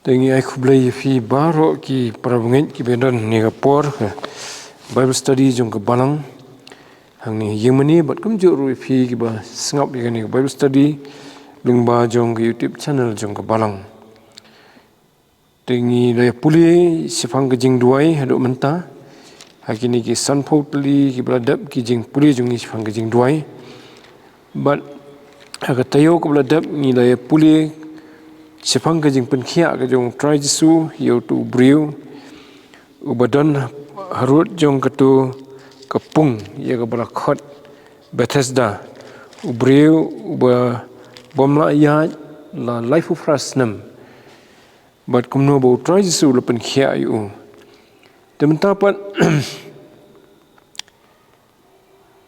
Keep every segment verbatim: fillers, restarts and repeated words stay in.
Te ngi ai khublei ïa phi baroh ki para bangeit kiba don ha kane ka por ka Bible study jong ka balang hangne ha ïingmane, bad kumjuh ruh ïa phi kiba sngap ïa kane ka Bible study lyngba jong ka YouTube channel jong ka balang. Te ngi la ïa pule shaphang ka jingduwai haduh mynta ha kine ki sanphew tylli kiba la dep ki jingpule jong ngi shaphang ka jingduwai. Bad ha ka taïew kaba la dep ngi la ïa pule shaphang ka jingpynkhiah ka jong U Trai Jisu ïa uto u briew uba don harud jong kato ka pung ïa kaba la khot Bethesda, u briew uba bym lah ïaid la laiphew phra snem. Bad kumno ba U Trai Jisu u la pynkhiah ïa u. Te mynta pat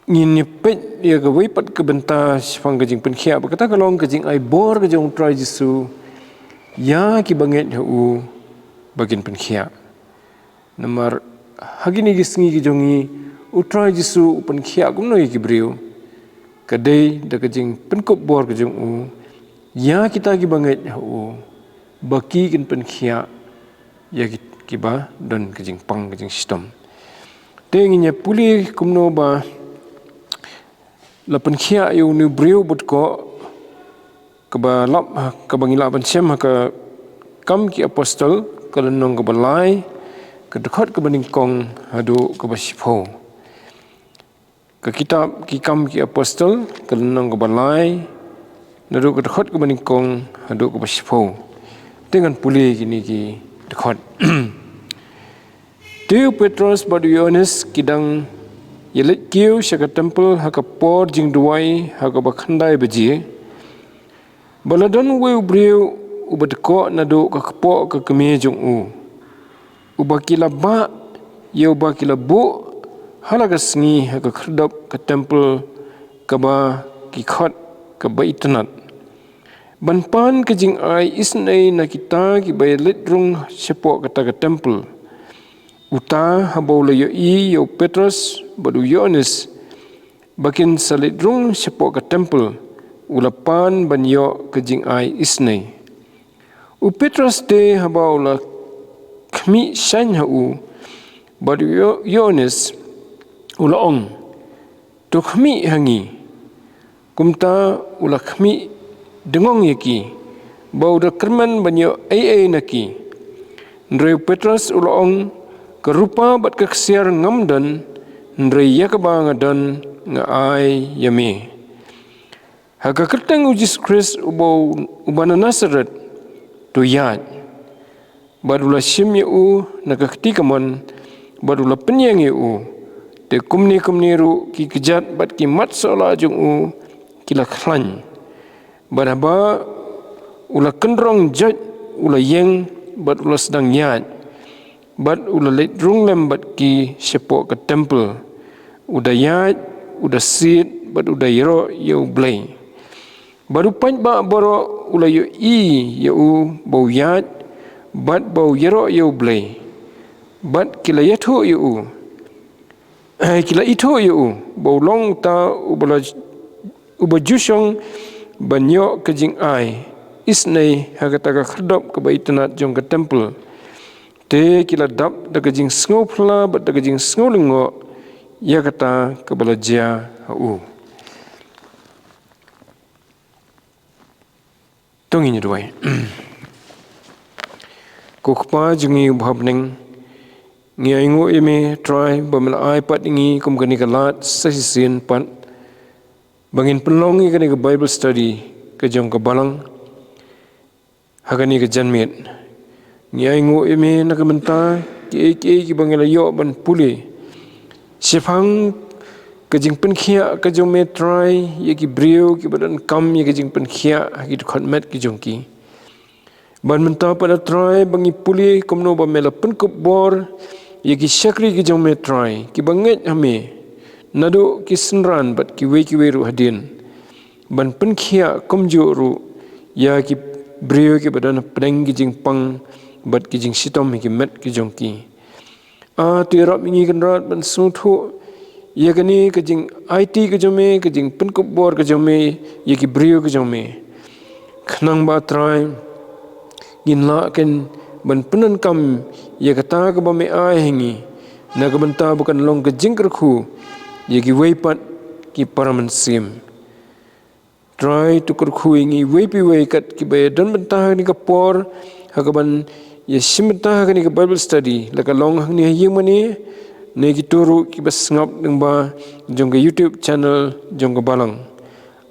ngin ïa peit ïa kawei pat ka bynta shaphang ka jingpynkhiah, ba kata ka long ka jingai bor ka jong U Trai Jisu ïa kiba ngeit ha u ba kin pynkhiah. Namar ha kine ki sngi ki jong ngi, U Trai Jisu u pynkhiah kumno ïa ki briew? Ka dei da ka jingpynkup bor ka jong u ïa kita kiba ngeit ha u ba ki kin pynkhiah ïa ki, kiba don ka jingpang ka jingshitom. Te ngin ïa pule kumno ba la pynkhiah ïa une u briew bad ko kaba lap, kaba ngi lah ban shem ha ka Kam ki Apostol, ka lynnong kaba lai, ka dkhot kaba nyngkong haduh kaba shiphew. Ka kitab Ki Kam Ki Apostol, ka lynnong kaba lai, naduh ka dkhot kaba nyngkong haduh kaba shiphew. Te ngan pule kine ki dkhot. Te u Petros bad u Ïoannis ki dang ïa leit kiew sha ka templ ha ka por jingduwai ha kaba khyndai baje. Ba la don uwei u briew uba dkoh naduh ka kpoh ka kmie jong u, uba ki la bah ïa uba ki la buh ha la ka sngi ha ka khyrdop ka templ kaba ki khot Kaba Itynnad, ban pan ka jingai isynei na kita kiba ïa leit rung shapoh kata ka templ. Uta haba u la ïohi ïa u Petros bad u Ïoannis ba kin sa leit rung shapoh ka templ, u la pan ban ïoh ka jingai isynei. U Petros te haba u la khmih shaiñ ha u bad u Ïo-, Ïoannis, u la ong, "To khmih ha ngi." Kumta u la khmih dngong ïa ki ba u da kyrmen ban ïoh ei ei na ki. Hynrei u Petros u la ong, "Ka rupa bad ka ksiar ngam don, hynrei ïa kaba nga don nga ai ïa me. Ha ka kyrteng U Jisu Khrist uba, uba na Nasaret, to ïaid." Bad u la shim ïa u na ka kti kamon, bad u la pynïeng ïa u. Te kumne kumne ruh ki kjat bad ki mat sohlah jong u ki la khlaiñ. Bad haba u la kynrong joit, u la ïeng bad u la sdang ïaid. Bad u la leit rung lem bad ki shapoh ka templ, u da ïaid, u da siat bad u da ïaroh ïa U Blei. Bad u paidbah baroh u la ïohi ïa u ba u ïaid bad ba u ïaroh ïa U Blei. Bad ki la ïathuh ïa u, eh, ki la ithuh ïa u ba u long uta uba la, uba ju shong ban ïoh ka jingai isynei ha kata ka khyrdop kaba itynnad jong ka templ. Te ki la dap da ka jingsngew phylla bad da ka jingsngew lyngngoh ïa kata kaba la jia ha u. To ngin ïa duwai. Ko Kpa jong ngi uba ha bneng, ngi ainguh ïa me Trai ba me la ai pat ïa ngi kum kane ka lad sa shisien pat ba ngin pynlong ïa kane ka Bible study ka jong ka balang ha kane ka janmiet. Ngi ainguh ïa me na ka bynta kiei kiei kiba ngi la ïoh ban pule shaphang ka jingpynkhiah ka jong me Trai ïa ki briew kiba donkam ïa ka jingpynkhiah ha ki dkhot met ki jong ki. Ban mynta pat Trai ba ngi pule kumno ba me la pynkup bor ïa ki shakri ki jong me Trai kiba ngeit ha me, naduh ki synran bad kiwei kiwei ruh hadien, ban pynkhiah kumjuh ruh ïa ki briew kiba don hapdeng ki jingpang bad ki jingshitom ha ki met ki jong ki. A, to ïarap ïa ngi Kynrad ban sngewthuh ïa kane ka jingaiti ka jong me, ka jingpynkup bor ka jong me ïa ki briew ka jong me, khnang ba Trai Ngin lah kan ban pyndonkam ïa kata kaba me ai ha ngi, na ka bynta ba kan long ka jingkyrkhu ïa kiwei pat ki para mynsiem. Trai, to kyrkhu ïa ngi iwei pa iwei kat kiba ïadon bynta ha kane ka por, ha kaban ïashim bynta ha kane ka Bible study, la ka long hangne ha ïing mane, ne kito ruh kiba sngap lyngba jong ka YouTube channel jong ka Balang.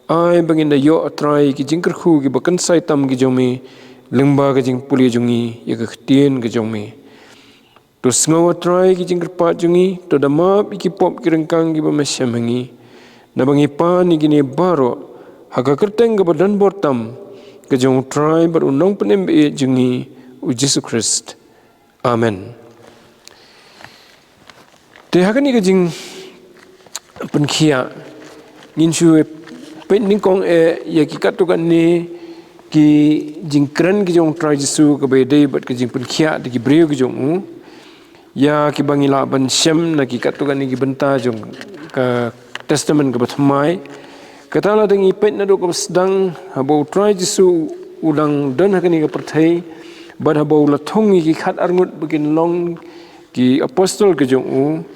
Ai ba ngin da ïoh, Trai, ki jingkyrkhu kiba kynsai tam ki jong me lyngba ka jingpule jong ngi ïa ka ktien ka jong me. To sngew, Trai, ki jingkyrpad jong ngi, to da map ïa ki pop ki ryngkang kiba me shem ha ngi. Naba ngi pan ïa kine baroh ha ka kyrteng kaba don bor tam ka jong u Trai bad u Nongpynim ba ïeit jong ngi, u Jisu Khrist. Amen. Te ha kane ka jingpynkhiah, ngin shu peit nyngkong eh ïa ki katto katne ki jingkren ki jong u Trai Jisu kaba ïadei bad ka jingpynkhiah da ki briew ki jong u, ïa kiba ngi lah ban shem na ki katto katne ki bynta jong ka Testament kaba Thymmai. Kata lada ngi peit naduh kaba sdang, haba u Trai Jisu u dang don ha kane ka pyrthei, bad haba u la thung ïa ki khatar ngut ba kin long ki apostol ka jong u,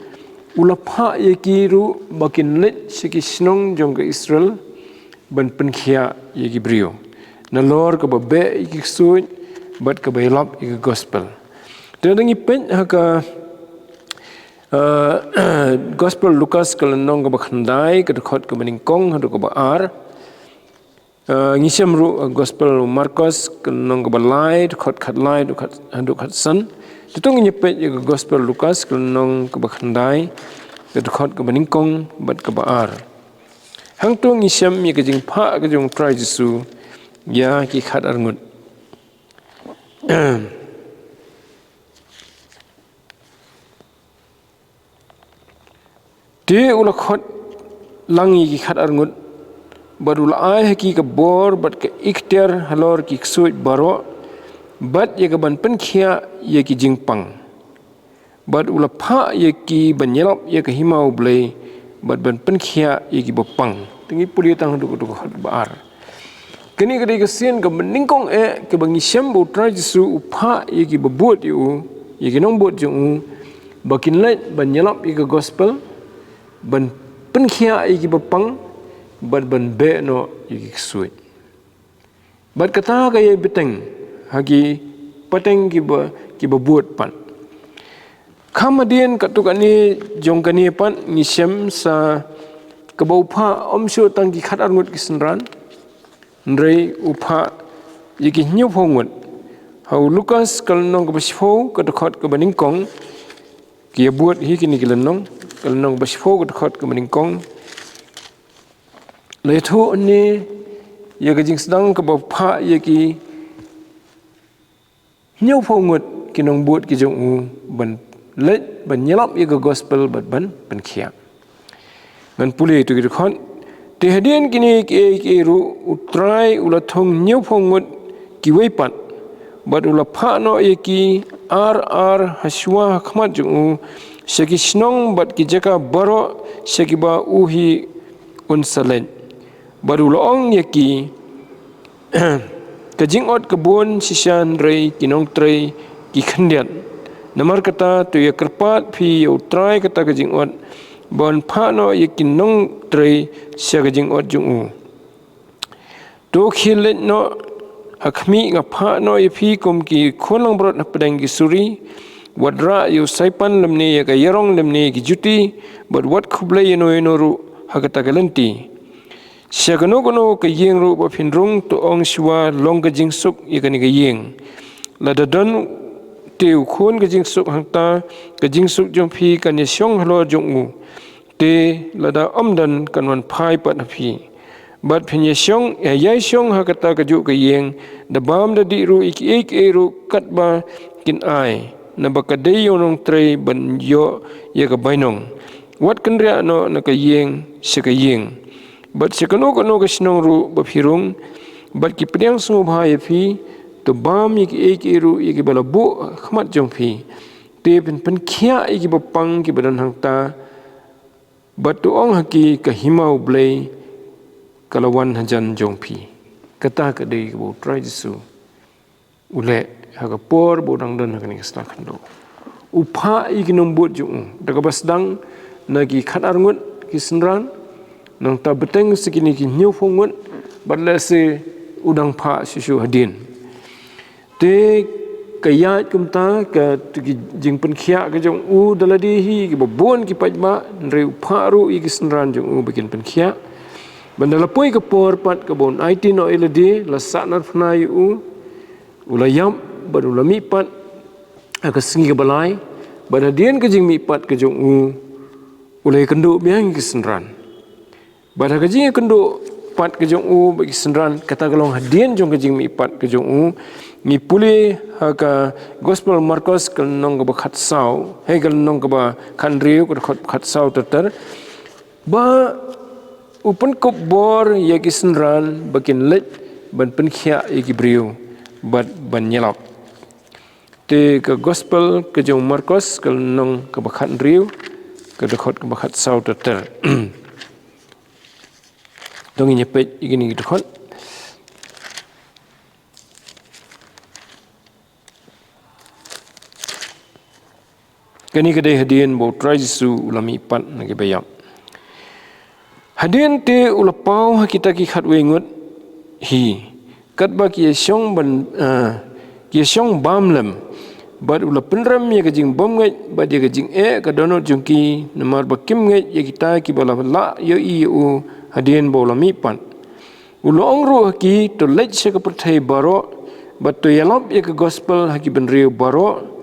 u la phah ïa ki ruh ba kin leit sha ki shnong jong ka Israel ban pynkhiah ïa ki briew, nalor kaba beh ïa ki ksuid bad kaba ïalap ïa ka gospel. Te lada ngi peit ha ka, eh, Gospel Lukas ka lynnong kaba khyndai, ka dkhot kaba nyngkong haduh kaba ar. Eh, ngi shem ruh, eh, Gospel Markos ka lynnong kaba lai, dkhot khatlai haduh khat, haduh khatsan. Te to ngin ïa peit ïa ka Gospel Lukas ka lynnong kaba khyndai, ka dkhot kaba nyngkong bad kaba ar. Hangto ngi shem ïa ka jingphah ka jong u Trai Jisu ïa ki khatar ngut. Te u la khot lang ïa ki khatar ngut, bad u la ai ha ki ka bor bad ka iktiar halor ki ksuid baroh, bad ïa ka ban pynkhiah ïa ki jingpang. Bad u la phah ïa ki ban ïalap ïa ka hima U Blei, bad ban pynkhiah ïa kiba pang. Te ngi pule tang haduh, haduh, haduh ba ar. Kane ka dei ka sien kaba nyngkong eh kaba ngi shem ba u Trai Jisu u phah ïa kiba bud ïa u, ïa ki nongbud jong u, ba kin leit ban ïalap ïa ka gospel, ban pynkhiah ïa kiba pang, bad ban beh noh ïa ki ksuid. Bad kata ka ïai bteng ha ki pateng kiba, kiba bud pat. Kham hadien katto katne jong kane pat ngi shem sa kaba u phah ym shuh tang ki khatar ngut ki synran, hynrei u phah ïa ki hynñiewphew ngut. Ha u Lukas ka lynnong kaba shiphew ka dkhot kaba nyngkong, ki ïa bud hi kine ki lynnong, ka lynnong kaba shiphew ka dkhot kaba nyngkong. La ïathuh hangne ïa ka jingsdang kaba phah ïa ki hynñiewphew ngut ki nongbud ki jong u ban leit ban ïalap ïa ka gospel bad ban pynkhiah. Ngan pule ïa tu ki dkhot. Te hadien kine kiei kiei ruh u Trai u la thung hynñiewphew ngut kiwei pat, bad u la phah noh ïa ki ar ar ha shuwa ha khmat jong u sha ki shnong bad ki jaka baroh sha kiba u hi un sa leit. Bad u la ong ïa ki, ka jingot ka bun shisha, hynrei ki nongtrei ki khyndiat. Namar kata to ïa kyrpad phi ïa u Trai kata ka jingot, ba un phah noh ïa ki nongtrei sha ka jingot jong u. To khie leit noh, ha khmih nga phah noh ïa phi kum ki khun langbrot hapdeng ki suri. Wat rah ïa u saipan lymne ïa ka ïarong lymne ïa ki juti, bad wat khublei ïano ïano ruh ha kata ka lynti. Sha kano kano ka ïing ruh ba phin rung, to ong shuwa, long ka jingsuk ïa kane ka ïing. Lada don te u khun ka jingsuk hangta, ka jingsuk jong phi kan ïashong halor jong u. Te lada ym don, kan wan phai pat ha phi. Bad phin ïashong, ïa, ïashong ha kata kajuh ka ïing, da bam da dih ruh ïa kiei kiei ruh katba kin ai. Naba ka dei ïa u nongtrei ban ïoh ïa ka bainong. Wat kynriah noh na ka ïing sha ka ïing. Bad sha kano kano ka shnong ruh ba phi rung, bad ki pdiang sngewbha ïa phi, to bam ïa kiei kiei ruh ïa kiba la buh ha khmat jong phi. Te phin pynkhiah ïa kiba pang kiba don hangta, bad to ong ha ki, ka hima U Blei ka la wan hajan jong phi. Kata ka dei kaba u Trai Jisu u leh ha ka por ba u dang don ha kane ka sla khyndew. U phah ïa ki nongbud jong u da kaba sdang na ki khatar ngut ki synran, nangta bteng sa kine ki hynñiewphew ngut, bad lehse u dang phah shuh shuh hadien. Te ka ïaid kumta ka, ki jingpynkhiah ka jong u da lade hi kiba bun ki paidbah, hynrei u phah ruh ïa ki synran jong u ba kin pynkhiah. Bad da la poi ka por pat kaba un aiti noh ïa lade, la sahnarphna ïa u, u la ïap bad u la mihpat ha ka sngi kaba lai. Bad hadien ka jingmihpat ka jong u, u la ïakynduh biang ïa ki synran. Bad ha ka jingïakynduh pat ka jong u bad ki synran, kata ka long hadien jong ka jingmihpat ka jong u. Ngi pule ha ka Gospel Markos ka lynnong kaba khatsaw, hei, ka lynnong kaba khathynriew, ka dkhot khatsaw ter ter, ba u pynkup bor ïa ki synran ba kin leit ban pynkhiah ïa ki briew bad ban ïalap. Te ka Gospel ka jong u Markos ka lynnong kaba khathynriew, ka dkhot kaba khatsaw ter ter. To ngin ïa peit ïa kine ki dkhot. Kane ka dei hadien ba u Trai Jisu u la mihpat na kiba ïap. Hadien te u la paw ha kita ki khatwei ngut hi, katba ki ïashong ban, ah, ki ïashong bam lem. Bad u la pynrem ïa ka jingbymngeit bad ïa ka jingeh ka dohnud jong ki, namar ba kim ngeit ïa kita kiba la lah ïohi ïa u hadien ba u la mihpat. U la ong ruh ha ki, to leit sha ka pyrthei baroh bad to ïalap ïa ka Gospel ha ki bynriew baroh.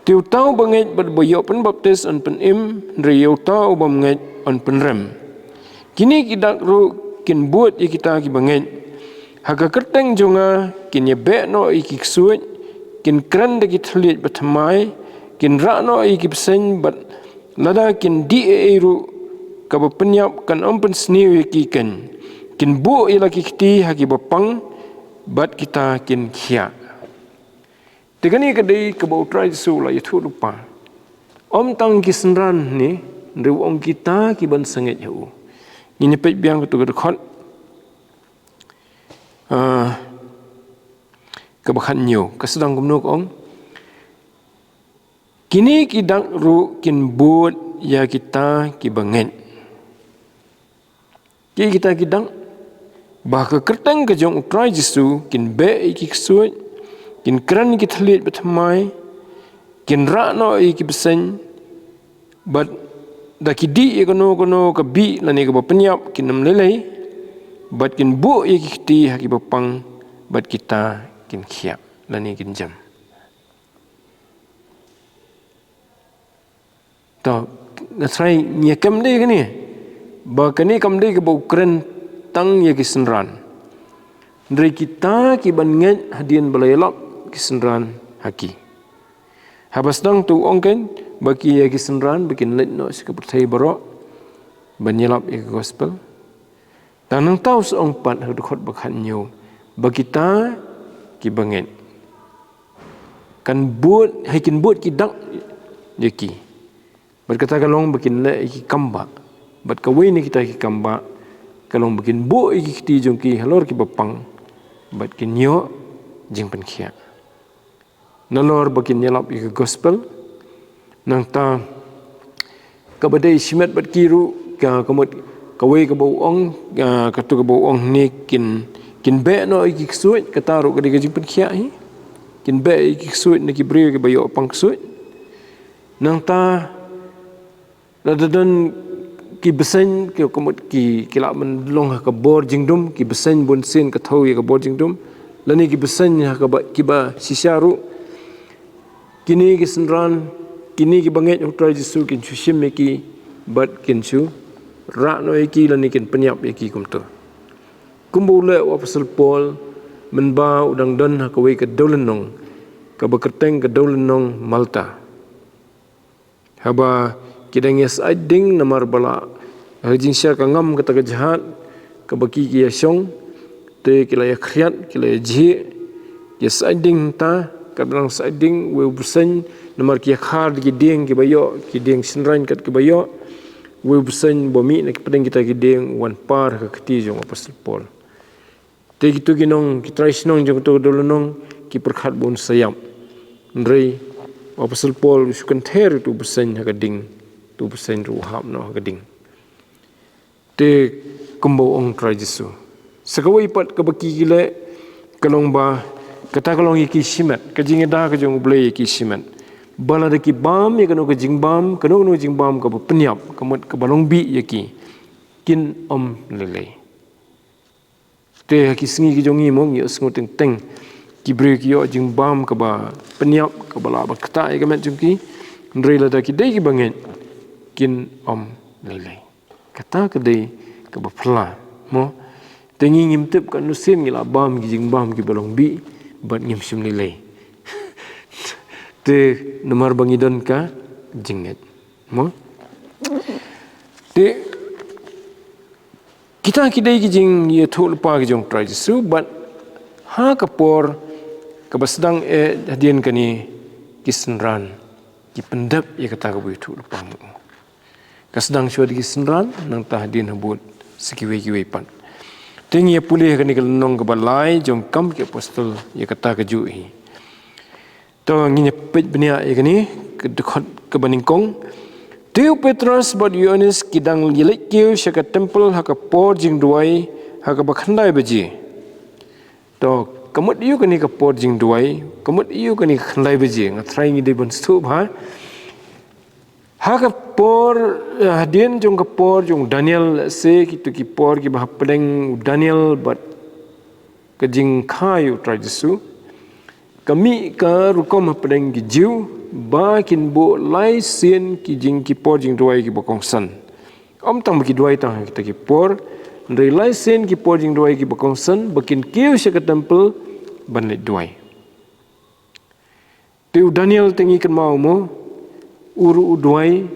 Te uta uba ngeit bad ba ïoh pynbaptis yn pynim, hynrei ïa uta u bym ngeit yn pynrem. Kine ki dak ruh kin bud ïa kita kiba ngeit. Ha ka kyrteng jong nga kin ïabeh noh ïa ki ksuid, kin kren da ki thylliej bathymmai, kin rah noh ïa ki bseiñ, bad lada kin dih ei ei ruh kaba pynïap kan ym pynsniew ïa ki keiñ. Kin buh ïa la ki kti ha kiba pang bad kita kin khiah. Te kane ka dei kaba u Trai Jisu u la ïathuh lypa. Ym tang ki synran ne, hynrei u ong kita ki ban sangeh ha u. Ngin ïa peit biang katu ka dkhot, ah, kaba khathynñiew. Ka sdang kumno, ka ong: Kine ki dak ruh kin bud ïa kita kiba ngeit. Ki, kita ki dak ba ha ka kyrteng ka jong u Trai Jisu kin beh ïa ki ksuid, kin kren ïa ki thylliej bathymmai, kin rah noh ïa ki bseiñ, bad da ki dih ïa kano kano ka bih lane kaba pynïap kin ym lei lei, bad kin buh ïa ki kti ha kiba pang, bad kita kin khiah lane kin jem. To, nga tharai ngi ïa kem de kane, ba kane kam dei kaba u kren tang ïa ki synran. Hynrei kita ki ban ngeit hadien ba la ïalap ki synran ha ki. Haba sdang te u ong keiñ ba ki ïa ki synran ba kin leit noh sha ka pyrthei baroh ban ïalap ïa ka Gospel. Tang nangta u sa ong pat ha ka dkhot ba khathynñiew ba kita ki ba ngeit kan bud, hei, kin bud ki dak ïa ki. Bad kata ka long ba kin leh ïa ki kambah. Bad kawei na kita ki kambah ka long ba kin buh ïa ki kti jong ki halor kiba pang, bad kin ïoh jingpynkhiah. Nalor ba kin ïalap ïa ka Gospel. Nangta kaba dei shimet bad ki ruh, ka, ka mut kawei kaba u ong, ka, katu kaba u ong ne kin, kin beh noh ïa ki ksuid, kata ruh ka dei ka jingpynkhiah hi. Kin beh ïa ki ksuid na ki briew kiba ïoh pang ksuid. Nangta lada don ki bseiñ ki, ka mut ki, ki lah ban long ha ka bor jingdum, ki bseiñ bunsien ka thew ïa ka bor jingdum, lane ki bseiñ ha kaba, kiba shisha ruh. Kine ki synran, kine ki ba ngeit ha u Trai Jisu kin shu shim ïa ki, bad kin shu rah noh ïa ki lane kin pynïap ïa ki kumta. Kumba u leh u Apostol Paul mynba u dang don ha kawei ka dewlynnong, kaba kyrteng ka dewlynnong Malta. Haba ki dang ïa sait ding namar ba la, ha ka jingshah ka ngam kata ka jahaj kaba ki, ki ïa shong, te ki la ïa khriat, ki la ïa jhieh, ki ïa sait ding hangta, katba dang sait ding, uwei u bseiñ, namar ki ïa khar da ki dieng kiba ïoh, ki dieng shynraiñ kat kiba ïoh, uwei u bseiñ ba mih na ki pdeng kita ki dieng u wan par ha ka kti jong u Apostol Paul. Te kitu ki nong, ki trai shnong jong katu ka dewlynnong, ki pyrkhat ba un sa ïap. Hynrei u Apostol Paul u shu kynther ïa utu u bseiñ ha ka ding, utu u bseiñ ruh u hap noh ha ka ding. Te kumba u ong Trai Jisu, sa kawei pat kaba ki leh ka long ba kata ka long ïa ki shimet, ka jingïada ka jong U Blei ïa ki shimet. Ba lada ki bam ïa kano ka jingbam, kano kano jingbam kaba pynïap, ka mut kaba long bih ïa ki, kin ym lei lei. Te ha ki sngi ki jong ngi mo, ngi ïohsngew teng teng ki briew ki ïoh jingbam kaba pynïap, kaba lah ban ktah ïa ka met jong ki. Hynrei lada ki dei kiba ngeit, kin ym lei lei. Kata ka dei kaba phylla mo. Te ngi ngim tip katno sien ngi la bam ki jingbam kiba long bih bad ngim shym lei lei. Te namar ba ngi don ka jingngeit mo. Te kita ki dei ki jingïathuhlypa ki jong Trai Jisu, bad ha ka por kaba sdang eh hadien kane, ki synran ki pyndep ïa kata kaba ïathuhlypa mo. Ka sdang shuwa da ki synran, nangta hadien habud sa kiwei kiwei pat. Te ngi ïa pule ha kane ka lynnong kaba lai jong Kam ki Apostol ïa kata kajuh hi. To ngin ïa peit bniah ïa kane ka dkhot kaba nyngkong. Te u Petros bad u Ïoannis ki dang ïaleit kiew sha ka temple ha ka por jingduwai, ha kaba khyndai baje. To ka mut aïu kane ka por jingduwai, ka mut aïu kane ka khyndai baje? Nga trai ngi dei ban sngewthuh bha. Ha ka por, eh, hadien jong ka por jong u Daniel, se kito ki por kiba hapdeng u Daniel bad ka jingkha ïa u Trai Jisu, ka mih ka rukom hapdeng ki Jiw ba kin buh lai sien ki jing, ki por jingduwai kiba kongsan. Ym tang ba ki duwai tang ha kita ki por, hynrei lai sien ki por jingduwai kiba kongsan ba kin kiew sha ka temple ban leit duwai. Te u Daniel te ngi kynmaw mo, u ruh u duwai,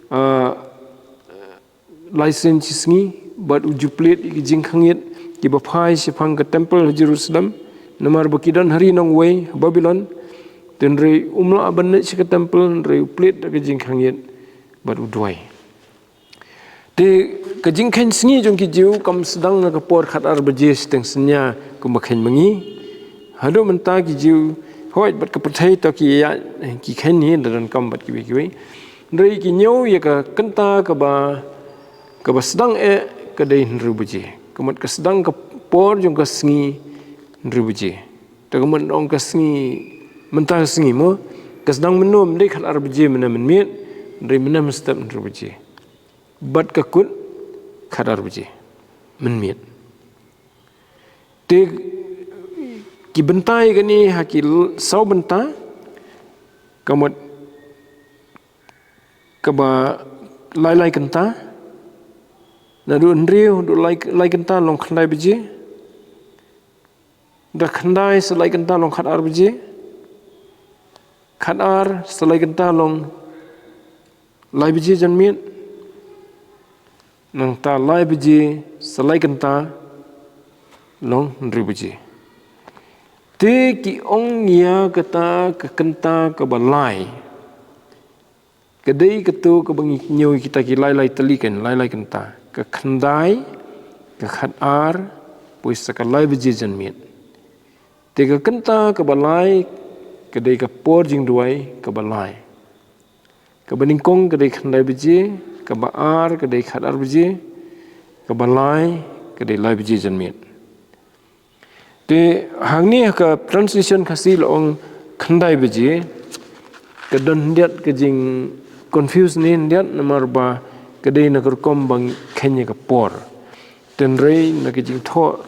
ah, lai sien shi sngi, bad u ju plied ïa ki jingkhangïit kiba phai shaphang ka temple ha Jerusalem, namar ba ki don ha ri nongwei ha Babilon. Te hynrei um lah ban leit sha ka temple, hynrei u plied da ka jingkhangïit bad u duwai. Te ka jingkheiñ sngi jong ki Jiw kam sdang na ka por khatar baje shiteng synñia kumba kheiñ ma ngi. Haduh mynta ki Jiw, hooid, bad ka pyrthei to ki ïa, ki kheiñ hi da donkam bad kiwei kiwei. Hynrei ki ñiew ïa ka kynta kaba, kaba sdang eh ka dei hynriew baje. Ka mut ka sdang ka por jong ka sngi hynriew baje. Te ka mut ong ka sngi, mynta ka sngi mo, ka sdang mynno, ym dei khatar baje mynne mynmiet, hynrei mynne mynstep hynriew baje. Bad ka kut khatar baje mynmiet. Te ki bynta ïa kane ha ki l-, saw bynta, ka mut kaba lai lai kynta, naduh hynriew, duh lai, lai kynta long khyndai baje. Da khyndai sa lai kynta long khatar baje. Khatar sa lai kynta long lai baje janmiet. Nangta lai baje sa lai kynta long hynriew baje. Te ki ong ïa kata ka kynta kaba lai. Ka dei kato kaba ngi ñiew kita ki lai lai tylli, kan, lai lai kynta. Ka khyndai, ka khatar, poi sa ka lai baje janmiet. Te ka kynta kaba lai ka dei ka por jingduwai kaba lai. Kaba nyngkong ka dei khyndai baje, kaba ar ka dei khatar baje, kaba lai ka dei lai baje janmiet. Te hangne ha ka translation Khasi la ong khyndai baje, ka don khyndiat ka jing confuse ne khyndiat, namar ba ka dei na ka rukom ba ngi kheiñ ïa ka por. Te hynrei na ka jingthoh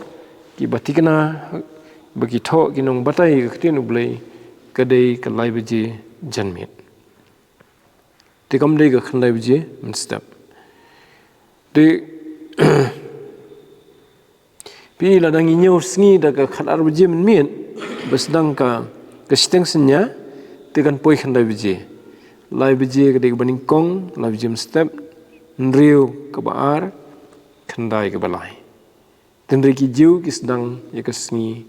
kiba thikna, ba ki thoh ki nongbatai ka ktien U Blei, ka dei ka lai baje janmiet. Te kam dei ka khyndai baje mynstep. Te phi, lada ngi ñiew sngi da ka khatar baje mynmiet, ba sdang ka, ka shiteng synñia, te kan poi khyndai baje. Lai baje ka dei kaba nyngkong, lai baje mynstep, hynriew kaba ar, khyndai kaba lai. Te hynrei ki Jiw ki sdang ïa ka sngi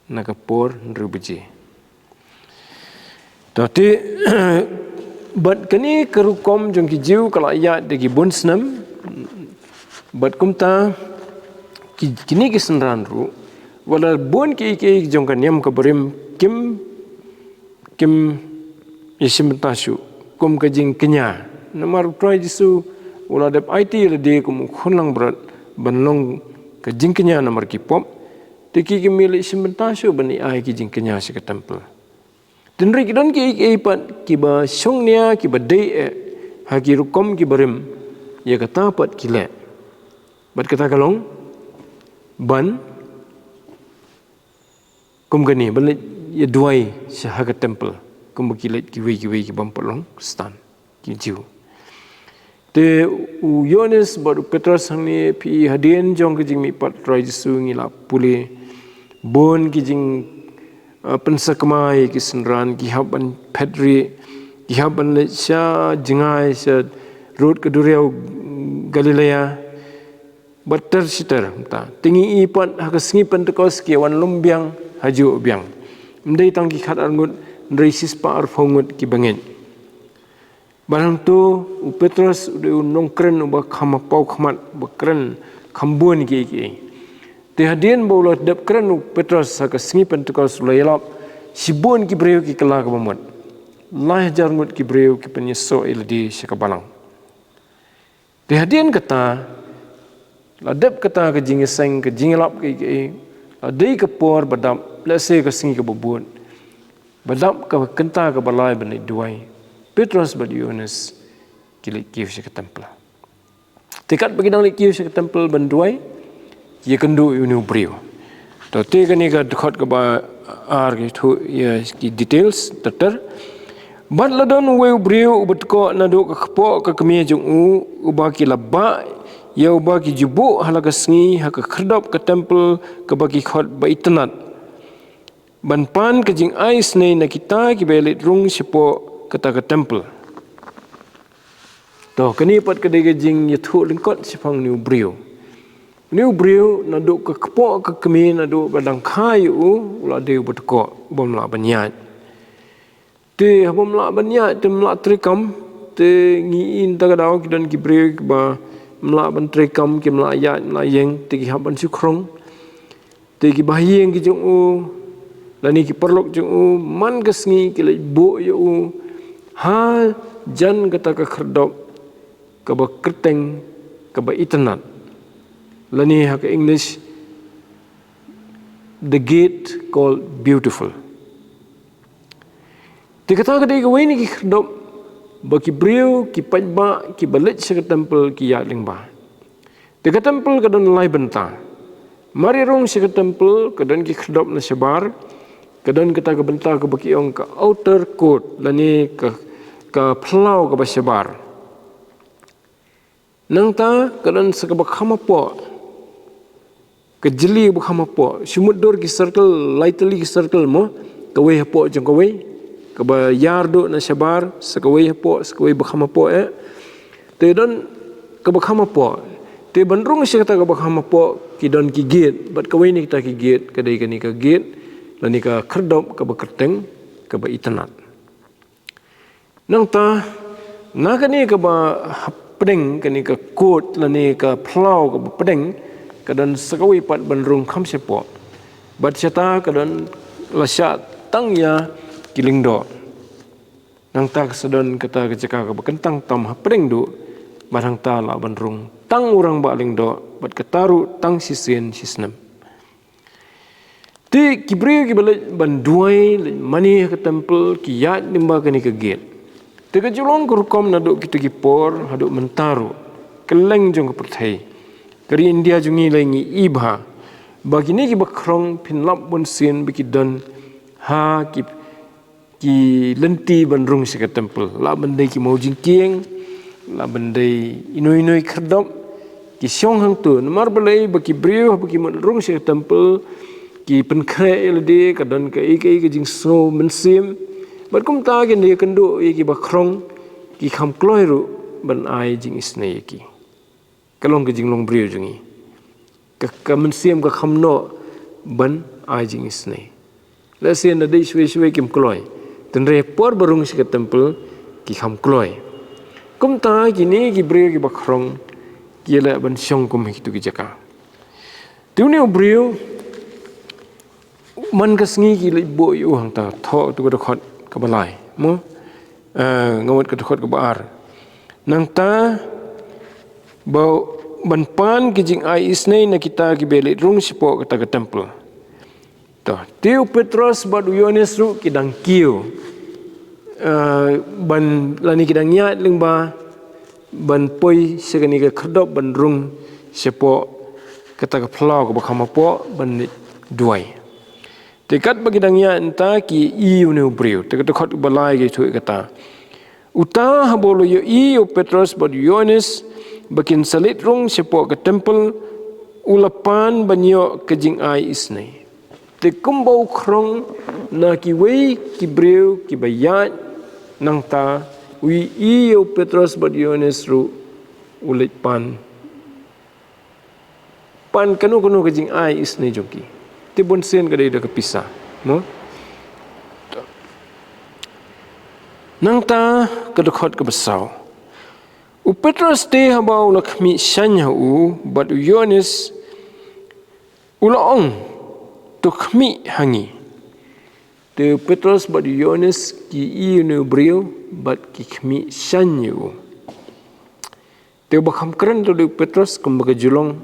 na ka por hynriew baje. To te, bad kane ka rukom jong ki Jiw ka la ïaid da ki bun snem. Bad kumta ki, kine ki synran ruh, wat la bun kiei kiei jong ka niam ka barim, kim kim ïashim bynta shuh kum ka jingkñia. Namar u Trai Jisu u la dep aiti ïa lade kum u khun langbrot ban long ka jingkñia namar ki pop. Te ki kim ïashim bynta shuh ban ai ki jingkñia sha ka temple. Hynrei ki don kiei kiei pat kiba shongnia, kiba dei eh ha ki rukom ki barim, ïa kata pat ki leh. Bad kata ka long ban kum kane, ban leit ïa duwai sha ha ka temple, kumba ki leit kiwei kiwei ki bym pat long Khristan, ki Jiw. Te u Ïoannis bad u Petros hangne, phi, hadien jong ka jingmihpat Trai Jisu ngi la pule bun ki jing, uh, pynsakma ïa ki synran, ki hap ban phet rieh, ki hap ban leit sha jngai, sha rud ka duriaw Galilea. Bad ter shi ter, mynta te ngi i pat ha ka sngi Pentekost ki wan lum biang hajuh biang. Ym dei tang ki khatar ngut, hynrei shispah arphew ngut kiba ngeit. Bad hangto u Petros u dei u nongkren uba kham hapoh khmat, ba kren kham bun kiei kiei. Te hadien ba u la dep kren u Petros ha ka sngi Pentekost, u la ïalap, shibun ki briew ki kylla kaba mut. Lai hajar ngut ki briew ki pynïasoh ïa lade sha ka balang. Te hadien kata, la dep kata ka jingïaseng, ka jingïalap kiei kiei, la dei ka por ba dap, lehse ka sngi kaba bud, ba dap ka kynta kaba lai ban leit duwai. Petros bad Ïoannis ki leit kiew sha ka temple. Te katba ki dang leit kiew sha ka temple ban duwai, ki ïakynduh ïa une u briew. To te kane ka dkhot kaba ar, ki thuh ïa ki details ter ter. Bad la don uwei u briew uba tkoh naduh ka kpoh ka kmie jong u, uba ki la bah ïa uba ki ju buh ha la ka sngi ha ka khyrdop ka temple, kaba ki khot Ba Itynnad, ban pan ka jingai isynei na kita kiba ïaleit rung shapoh kata ka temple. To, kane pat ka dei ka jingïathuh lyngkot shaphang une u briew. Une u briew naduh ka kpoh ka kmie, naduh ba dang kha ïa u, u la dei uba tkoh, u bym lah ban ïaid. Te haba ym lah ban ïaid, te ym lah treikam. Te ngi i mynta ka daw ki don ki briew kiba ym lah ban treikam, kim lah ïaid, ym lah ïeng, te ki hap ban shu khrong. Te ki bahaïing ki jong u, lane ki paralok jong u, man ka sngi ki leit buh ïa u hajan kata ka khyrdop kaba kyrteng, kaba itynnad, lane ha ka English, the gate called Beautiful. Te kata ka dei kawei na ki khyrdop ba ki briew, ki paidbah kiba leit sha ka temple ki ïaid lyngba. Te ka temple ka don lai bynta. Mar ïa rung sha ka temple ka don ki khyrdop na shabar, ka don kata ka bynta kaba ki ong ka outer court, lane ka, ka phyllaw kaba shabar. Nangta ka don sa kaba kham hapoh, ka jylli ba kham hapoh, shu mutdur ki circle, lai tylli ki circle mo, kawei hapoh jong kawei, kaba ïar duh na shabar, sa kawei hapoh, sa kawei ba kham hapoh eh. Te don kaba kham hapoh. Te ban rung sha kata kaba kham hapoh ki don ki gate, bad kawei na kita ki gate ka dei kane ka gate, lane ka khyrdop kaba kyrteng, kaba itynnad. Nangta, na kane kaba hapdeng, kane ka court lane ka phyllaw kaba pdeng, ka don sa kawei pat ban rung kham shapoh. Bad shata ka don la shah tang ïa ki lyngdoh. Nangta ka sa don kata ka jaka kaba kyntang tam hapdeng duh, bad hangta lah ban rung tang u rangbah lyngdoh, bad kata ruh tang shisien shisnem. Te ki briew kiba leit ban duwai, leit mane ha ka temple, ki ïaid lyngba kane ka gate. Te ka ju long ka rukom naduh kita ki por haduh mynta ruh, kylleng jong ka pyrthei. Ka ri India jong ngi lei ngi i bha ba kine kiba khrong phin lap bunsien ba ki don ha ki ki lynti ban rung sha ka temple. Lah ban dei ki mawjingkieng, lah ban dei ino ino i khyrdop, ki shong hangto. Namar balei? Ba ki briew haba ki mut rung sha ka temple, ki pynkhreh ïa lade, ka don kaei kaei ka jingsngew mynsiem. Bad kumta kin da ïakynduh ïa kiba khrong, ki kham kloi ruh ban ai jingisynei ïa ki. Ka long ka jinglong briew jong ngi. Ka, ka mynsiem ka kham noh ban ai jingisynei. Lehse nadei shwei shwei kim kloi, hynrei por ba rung sha ka temple ki kham kloi. Kumta kine ki briew kiba khrong ki leh ban shong kum ha kitu ki jaka. Te une u briew man ka sngi ki leit buh ïa u hangta, thoh tu ka dkhot kaba lai. Mo? Eh, nga mut ka dkhot kaba ar. Nangta ba ban pan ki jingai isynei na kita kiba leit rung shapoh kata ka temple. To, te u Petros bad u Ïoannis ruh ki dang kiew. Eh, ban lane ki dang ïaid lyngba ban poi sha kane ka khyrdop ban rung shapoh kata ka phyllaw kaba kham hapoh ban leit duwai. Te katba ki dang ïaid mynta ki ïohi ïa une u briew. Te ka dkhot kaba lai ka ïathuh ïa kata. Uta haba u la ïohi ïa u Petros bad u Ïoannis ba kin sa leit rung shapoh ka temple, u la pan ban ïoh ka jingai isynei. Te kumba u khrong na kiwei ki briew kiba ïaid nangta, u ïohi ïa u Petros bad u Ïoannis ruh u leit pan pan kano kano ka jingai isynei jong ki. Te bun sien ka dei da ka pisa. Mo? Nangta ka dkhot kaba saw. U Petros te haba u la khmih shaiñ ha u bad u Ïoannis u la ong, to khmih ha ngi. Te u Petros bad u Ïoannis ki ïohi ïa une u briew bad ki khmih shaiñ ïa u. Te uba kham kren ruh u dei u Petros kumba ka ju long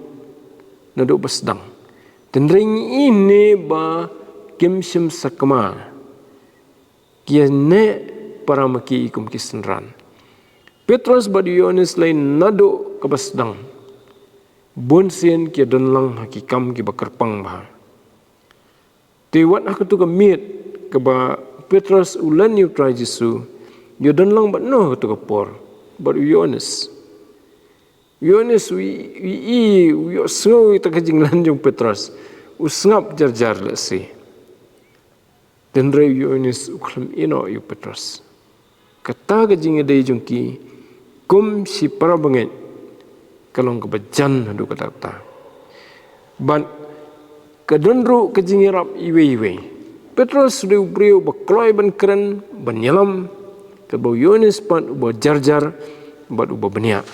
naduh ba sdang. Te hynrei ngi ïohi ne ba kim shym sakma. Ki ïa neh para ma ki kum ki synran. Petros bad u Ïoannis lei naduh kaba sdang. Bun sien ki ïa don lang ha ki kam kiba kyrpang bha. Te wat ha katu ka miet kaba u Petros u len ïa u Trai Jisu, ïa u don lang bad noh ha katu ka por bad u Ïoannis. U Ïoannis u i, u i, u ïohsngew ïa kata ka jinglen jong u Petros. U sngap jar jar lehse. Te hynrei u Ïoannis u khlem ïehnoh ïa u Petros. Kata ka jingïadei jong ki kum shi para bangeit ka long kaba jan haduh katta katta. Bad ka don ruh ka jingïarap iwei iwei. Petros u dei u briew ba kloi ban kren, ban ïalam, katba u Ïoannis pat uba jar jar bad uba bniah.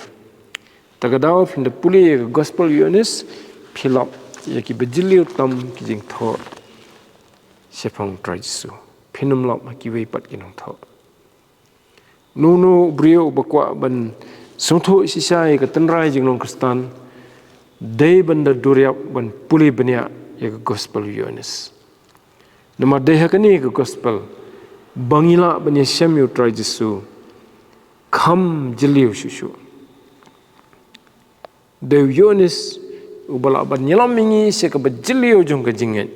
Ta ka daw phin da pule ïa ka gospel u Ïoannis, phi lap ïa kiba jylliew tam ki jingthoh shaphang u Trai Jisu. Phin ym lap ha kiwei pat ki nongthoh. Uno uno u briew uba kwah ban sngewthuh shisha ïa ka tynrai jinglong Khristan, dei ban da duriap ban pule bniah ïa ka gospel u Ïoannis. Namar dei ha kane ka gospel ba ngi lah ban ïashem ïa u Trai Jisu kham jylliew shuh shuh. Dei u Ïoannis uba lah ban ïalam ïa ngi sha kaba jylliew jong ka jingngeit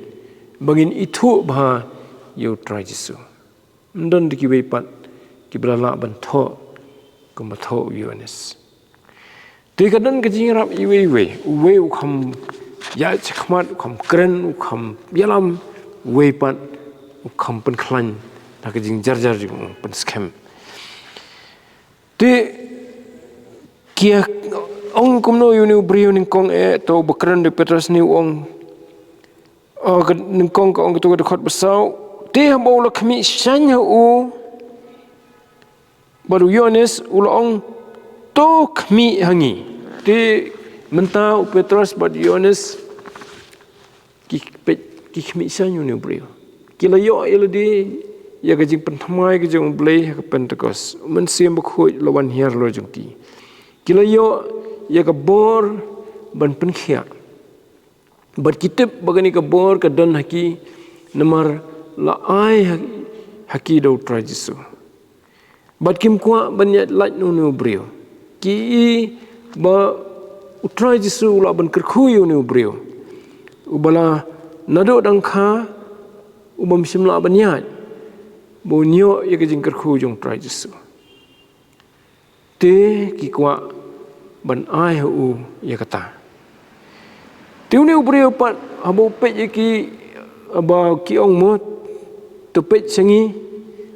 ba ngin ithuh bha ïa u Trai Jisu. Ym don da kiwei pat kiba la lah ban thoh kumba thoh u Ïoannis. Te ka don ka jingïarap iwei iwei, uwei u kham ïaid shakhmat, u kham kren, u kham ïalam, uwei pat u kham pynkhlaiñ na ka jingjar jar jong u, pynskhem. Te ki ong kumno ïa une u briew nyngkong, eh, to ba kren da u Petros ne u ong. Oh, ka nyngkong ka ong kato ka dkhot ba saw. Te haba u la khmih shaiñ ha u bad u Ïoannis u la ong, to khmih ha ngi. Te mynta u Petros bad u Ïoannis ki peit, ki khmih shaiñ ïa une u briew. Ki la ïoh ïa lade ïa ka jingpynthymmai ka jong u Blei ha ka Pentekost. U Mynsiem Bakhuid u la wan hiar halor jong ki. Ki la ïoh ïa ka bor ban pynkhiah. Bad ki tip ba kane ka bor ka don ha ki namar la ai ha, ha ki da u Trai Jisu. Bad kim kwah ban ïaid lait na une u briew. Ki i ba u Trai Jisu u lah ban kyrkhu ïa une u briew uba la naduh dang kha, uba ym shym lah ban ïaid, ba un ïoh ïa ka jingkyrkhu jong u Trai Jisu. Te ki kwah ban ai ha u ïa kata. Te une u briew pat haba u peit ïa ki, haba ki ong mo, to peit sha ngi,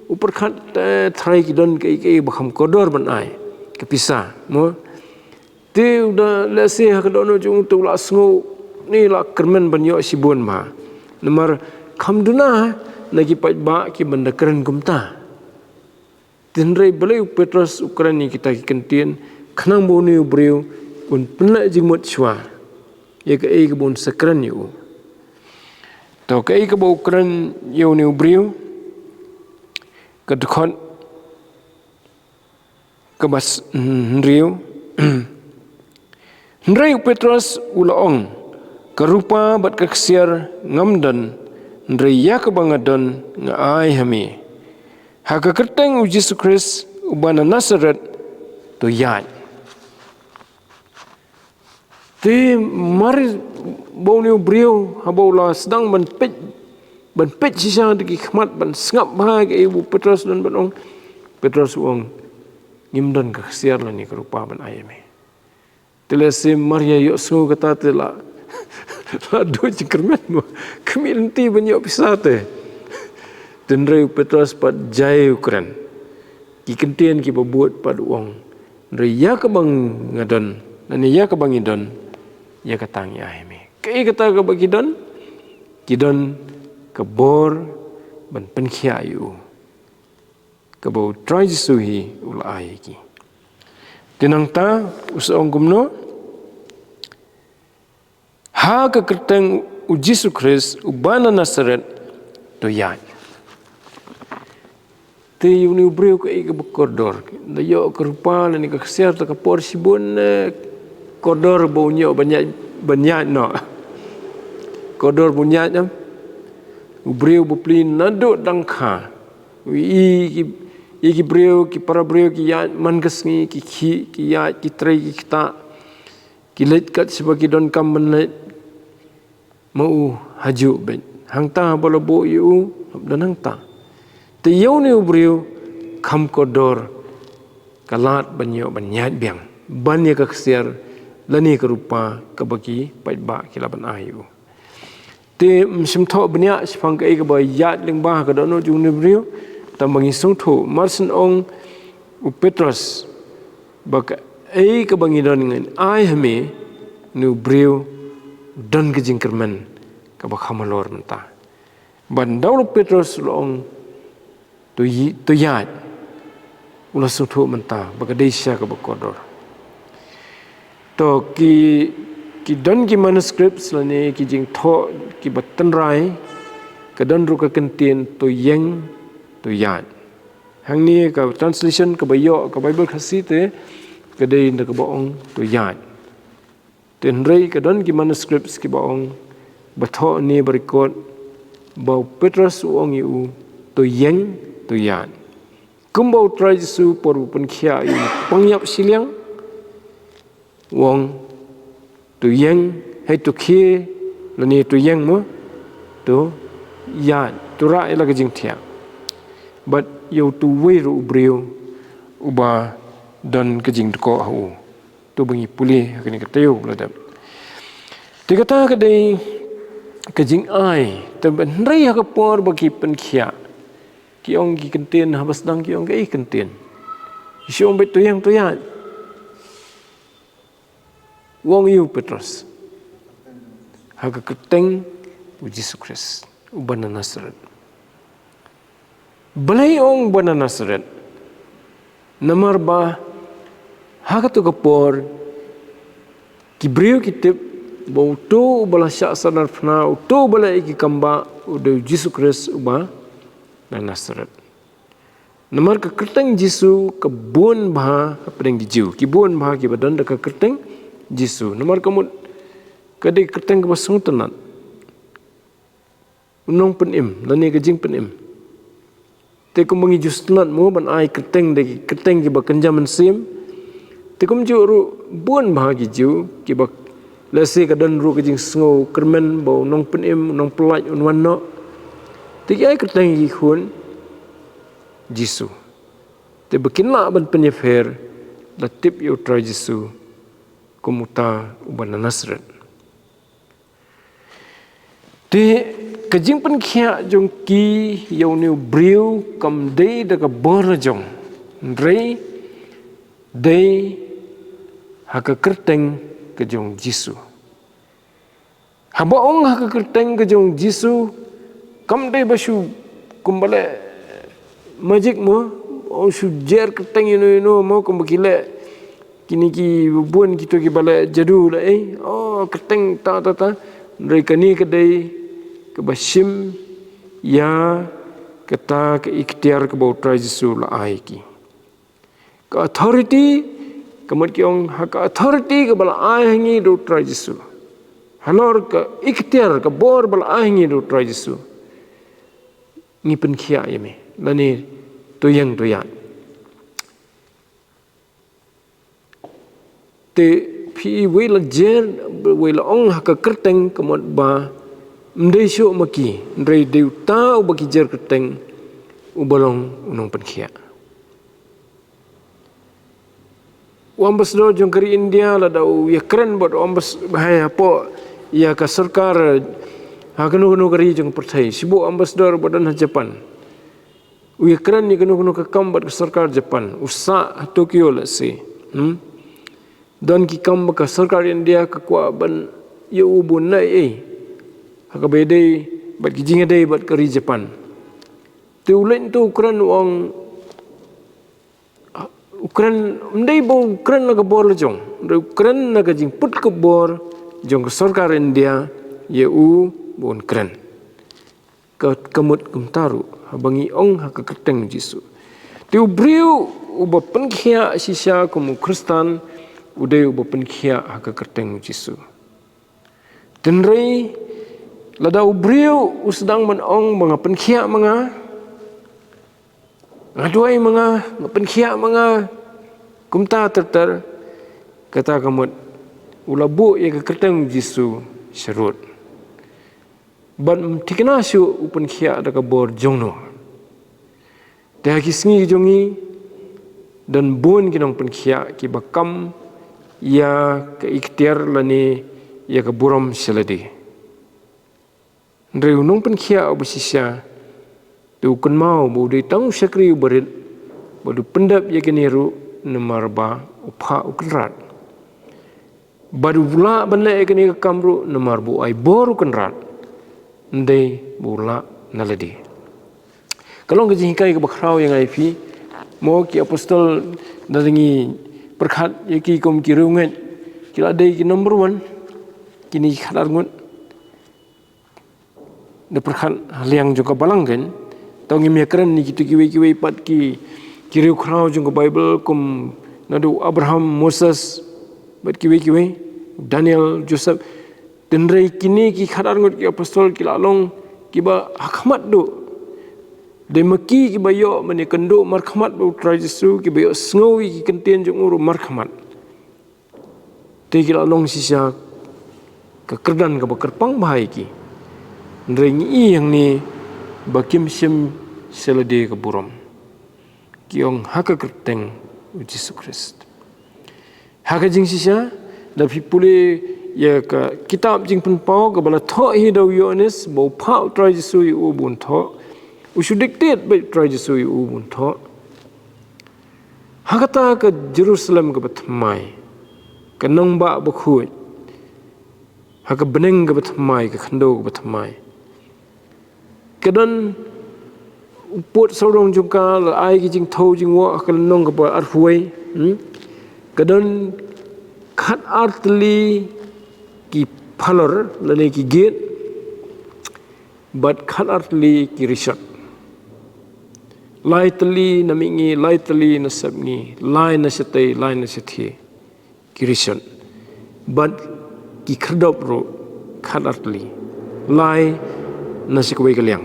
u pyrkhat, eh, tharai ki don kaei kaei ba kham kordor ban ai, ka pisa mo. Te u da lehse ha ka dohnud jong u te u la sngew ne la kyrmen ban ïoh shibun bha. Namar kham duna na ki paidbah kiban da kren kumta. Te hynrei balei u Petros u kren ïa kita ki kyntien, khnang ba une u briew un pynleh jingmut shuwa ïa kaei kaba un sa kren ïa u. To, kaei kaba u kren ïa une u briew? Ka dkhot kaba s-, hynriew. Hynrei u Petros u la ong, "Ka rupa bad ka ksiar ngam don, hynrei ïa kaba nga don nga ai ha me. Ha ka kyrteng u Jisu Khrist uba na Nasaret, to ïaid." Te mar ba une u briew haba u la sdang ban peit, ban peit shisha da ki khmat, ban sngap bha kaei ba u Petros u don ban ong, Petros u ong, "Ngim don ka ksiar lane ka rupa ban ai ïa me." Te lehse mar ïa ïohsngew kata te la, la duh jingkyrmen mo. Ka mih lynti ban ïoh pisa te. Te hynrei u Petros pat jai u kren. Ki kyntien kiba bud pat u ong, "Hynrei ïa kaba nga don, lane ïa kaba ngi don, ïa kata ngi ai ha me." Kaei kata kaba ki don? Ki don ka bor ban pynkhiah ïa u, kaba u Trai Jisu hi u la ai ïa ki. Te nangta u sa ong kumno? "Ha ka kyrteng u Jisu Khrist uba na Nasaret, to ïaid." Te ïa une u briew kaei kaba kordor? Da ïoh ka rupa lane ka ksiar ta ka por shibun, eh, kordor ba un ïoh ban ïaid, ban ïaid noh. Kordor ba un ïaid noh. U briew ba plie naduh dang kha. U ïohi ki, ïa ki briew, ki para briew ki ïaid man ka sngi, ki khih, ki ïaid, ki trei, ki ktah. Ki leit kat shaba ki donkam ban leit. Ma u hajuh beit. Hangta haba la buh ïa u, hap don hangta. Te ïa une u briew kham kordor ka lad ban ïoh ban ïaid biang ban ïa ka ksiar lane ka rupa kaba ki paidbah ki lah ban ai ïa u. Te ym shym thoh bniah shaphang kaei kaba ïaid lyngba ha ka dohnud jong une u briew. Tang ba ngi sngewthuh, mar shen ong u Petros ba kaei kaba ngi don ngin ai ha me, une u briew don ka jingkyrmen kaba kham halor mynta. Ban da u Petros u la ong, "To ï-, to ïaid." U la sngewthuh mynta ba ka dei shisha kaba kordor. To ki, ki don ki manuscripts lane ki jingthoh kiba tynrai, ka don ruh ka kyntien, "To ïeng, to ïaid." Hangne ka translation kaba ïoh ka Baibl Khasi te ka dei na kaba ong, "To ïaid." Te hynrei ka don ki manuscripts kiba ong, ba thoh ne ba record, ba u Petros u ong ïa u, "To ïeng, to ïaid." Kumba u Trai Jisu por ba u pynkhiah ïa u pang ïap shiliang, u ong, "To ïeng, hei to khie, lane to ïeng mo, to ïaid, to rah ïa la ka jingthiah." Bad ïa utu uwei ruh u briew uba don ka jingdkoh ha u. To ba ngi pule ha kane ka taïew ba la dep. Te kata ka dei ka jingai, te hynrei ha ka por ba ki pynkhiah, ki ong ki kyntien, haba sdang ki ong kaei kyntien? Ki shu ong beit, "To ïeng, to ïaid." U ong ïa u Petros, "Ha ka kyrteng u Jisu Khrist uba na Nasaret." Balei u ong uba na Nasaret? Namar ba ha kato ka por ki briew ki tip ba uto uba la shah sahnarphna, uto uba la ïaid ki kambah, u dei u Jisu Khrist uba na Nasaret. Namar ka kyrteng Jisu ka bun bha hapdeng ki Jiw. Ki bun bha kiba don da ka kyrteng Jisu. Namar ka mut ka dei ka kyrteng kaba sngewtynnat. U nongpynim, lane ka jingpynim. Te kumba ngi ju sngewtynnat mo ban ai kyrteng da ki kyrteng kiba kynja mynsiem. Te kumjuh ruh bun bha ki Jiw, kiba lehse ka don ruh ka jingsngew kyrmen ba u nongpynim, u nongpyllait un wan noh. Te ki ai kyrteng ïa ki khun Jisu. Te ba kin lah ban pynïapher, la tip ïa u Trai Jisu kum uta uba na Nasaret. Te ka jingpynkhiah jong ki ïa une u briew kam dei da ka bor la jong, hynrei dei ha ka kyrteng ka jong Jisu. Haba ong ha ka kyrteng ka jong Jisu, kam dei ba shu kumba leh magic mo, ong shu jer kyrteng ïano ïano mo, kumba ki leh kine ki bun kito kiba leh jadu leh, eh, oh, kyrteng ta ta ta. Hynrei kane ka dei kaba shim ïa kata ka iktiar kaba U Trai Jisu u la ai ïa ki. Ka authority, ka mut ki ong ha ka authority kaba la ai ha ngi da U Trai Jisu. Halor ka iktiar, ka bor ba la ai ha ngi da U Trai Jisu, ngi pynkhiah ïa me, lane to ïeng to ïaid. Te phi i, wei la jer, wei la ong ha ka kyrteng, ka mut ba ym dei shuh ma ki, hynrei dei uta uba ki jer kyrteng uba long u nongpynkhiah. U ambassador jong ka ri India lada u ïakren bad u ambas-, ha, hapoh ïa ka sorkar ha kano kano ka ri jong ka pyrthei, shibun ambassador ba don ha Japan, u ïakren ïa kano kano ka kam bad ka sorkar Japan, u sah ha Tokyo, let's say, hmm? Don ki kam ba ka sorkar India ka kwah ban ïa u bun na ei, ha kaba ïadei bad ki jingïadei bad ka ri Japan. Te u leit to u kren, u ong, u kren, ym dei ba u kren na ka bor la jong, hynrei u kren na ka jingput ka bor jong ka sorkar India ïa u ba un kren. Ka, ka mut kumta ruh haba ngi ong ha ka kyrteng U Jisu. Te u briew uba pynkhiah shisha kum u Khristan, u dei uba pynkhiah ha ka kyrteng U Jisu. Hynrei lada u briew u sdang ban ong ba nga pynkhiah ma nga, nga duwai ma nga, nga pynkhiah ma nga, kumta ter ter, kata ka mut u la buh ïa ka kyrteng U Jisu sharud. Bad ym thikna shuh u pynkhiah da ka bor jong no. Te ha ki sngi jong ngi, don bun ki nongpynkhiah kiba kam ïa ka iktiar lane ïa ka burom sha lade. Hynrei u nongpynkhiah uba shisha, te u kynmaw ba u dei tang u shakri uba rit, bad u pyndep ïa kine ruh namar ba u phah u Kynrad. Bad u lah ban leh ïa kane ka kam ruh namar ba u ai bor u Kynrad, ym dei ba u lah na lade. Ka long ka jinghikai kaba khraw ïa nga ïa phi. Mo, ki apostol, lada ngi pyrkhat ïa ki kum ki riewngeit, ki la dei ki number one, kine ki khatar ngut. Da pyrkhat ha liang jong ka balang kan, to ngim ïakren ïa kito kiwei kiwei pat ki, ki riewkhraw jong ka Baibl kum naduh Abraham, Moses, bad kiwei kiwei, Daniel, Joseph. Hynrei kine ki khatar ngut ki apostol ki la long kiba ha khmat duh. Dei ma ki kiba ïoh ban ïakynduh markhmat bad U Trai Jisu, kiba ïohsngew ïa ki kyntien jong u ruh markhmat. Te ki la long shisha ka kyrdan kaba kyrpang bha ïa ki. Hynrei ngi i hangne ba kim shim sha lade ka burom. Ki ong ha ka kyrteng U Jisu Khrist. Ha ka jingshisha, da phi pule ïa ka kitab Jingpynpaw kaba la thoh hi da u Ïoannis, ba u phah U Trai Jisu ïa u bun thoh. U shu dictate beit U Trai Jisu ïa u bun thoh. Ha kata ka Jerusalem kaba thymmai, ka nongbah bakhuid, ha ka bneng kaba thymmai, ka khyndew kaba thymmai, ka don u pud sawdong jong ka, la ai ki jingthew jingwoh ha ka lynnong kaba arphew wei, hmm? Ka don khatar tylli ki phalor, lane ki gate, bad khatar tylli ki rishot. Lai tylli na mihngi, lai tylli na sepngi, lai na shatei, lai na shathie ki rishot. Bad ki khyrdop ruh khatar tylli, lai na sha kawei ka liang.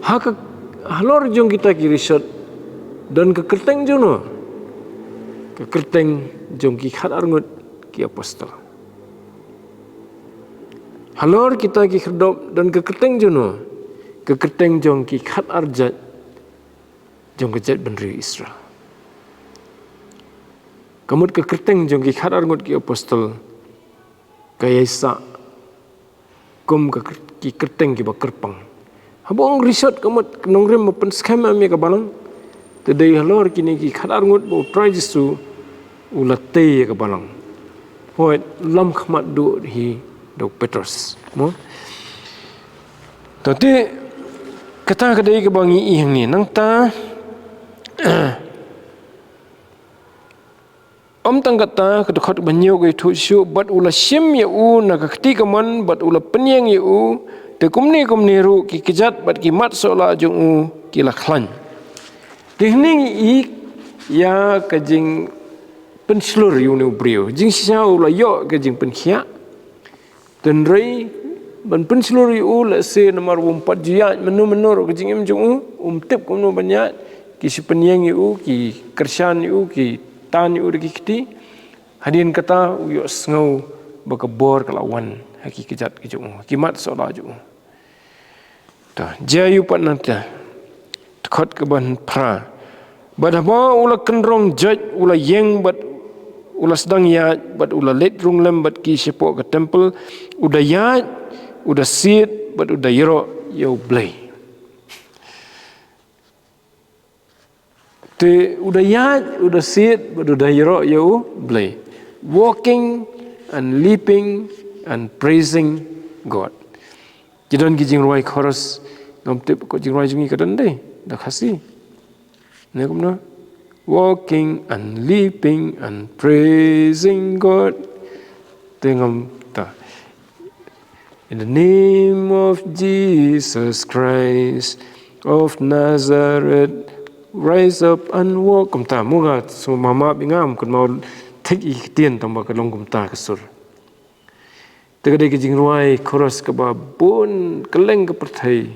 Ha ka, halor jong kita ki rishot, don ka kyrteng jong no? Ka kyrteng jong ki khatar ngut ki apostol. Halor kita ki khyrdop don ka kyrteng jong no? Ka kyrteng jong ki khatar jait jong ka jaitbynriew Israel. Ka mut ka kyrteng jong ki khatar ngut ki apostol ka ïaisah kum ka kyr-, ki kyrteng kiba kyrpang. Haba ong rishot, ka mut ka nongrim ba pynskhem em ïa ka balang. Te dei halor kine ki khatar ngut ba U Trai Jisu u la tei ïa ka balang. Hooid, lam khmat duh hi da u Petros, mo? To te, kata ka dei kaba ngi i hangne. Nangta, Ym tang kata, ka dkhot ba hynñiew ka ïathuh shuh, bad u la shim ïa u na ka kti kamon, bad u la pynïeng ïa u, te kumne kumne ruh ki kjat bad ki mat sohlah jong u ki la khlaiñ. Te hangne ngi ïohi ïa ka jingpynshlur ïa une u briew. Jingshisha u la ïoh ka jingpynkhiah. Hynrei ban pynshlur ïa u, lehse namar um pat ju ïaid mynno mynno ruh ka jingim jong u, um tip kumno ban ïaid, ki shu pynïeng ïa u, ki kyrshan ïa u, ki tan ïa u da ki kti. Hadien kata u ïohsngew ba ka bor ka la wan ha ki kjat ki jong u, ki mat sohlah jong u. Ta, jia ïa u pat nangta. Dkhot kaba phra. Bad haba u la kynrong joit, u la ïeng bad u la sdang ïaid, bad u la leit rung lem bad ki shapoh ka temple, u da ïaid, u da siat, bad u da ïaroh ïa u Blei. Te u da ïaid, u da siat, bad u da ïaroh ïa u Blei. Walking and leaping and praising God. Ki don ki jingrwai chorus, ngam tip ko jingrwai jong ngi ka don dei, da Khasi. Ne kumno? Walking and leaping and praising God. Te ngam ta. In the name of Jesus Christ of Nazareth, rise up and walk. Kumta, mo nga, so mama bingam, kumno thik i ktien tang ba ka long kumta ka sur. Te ka dei ka jingrwai chorus kaba bun kylleng ka pyrthei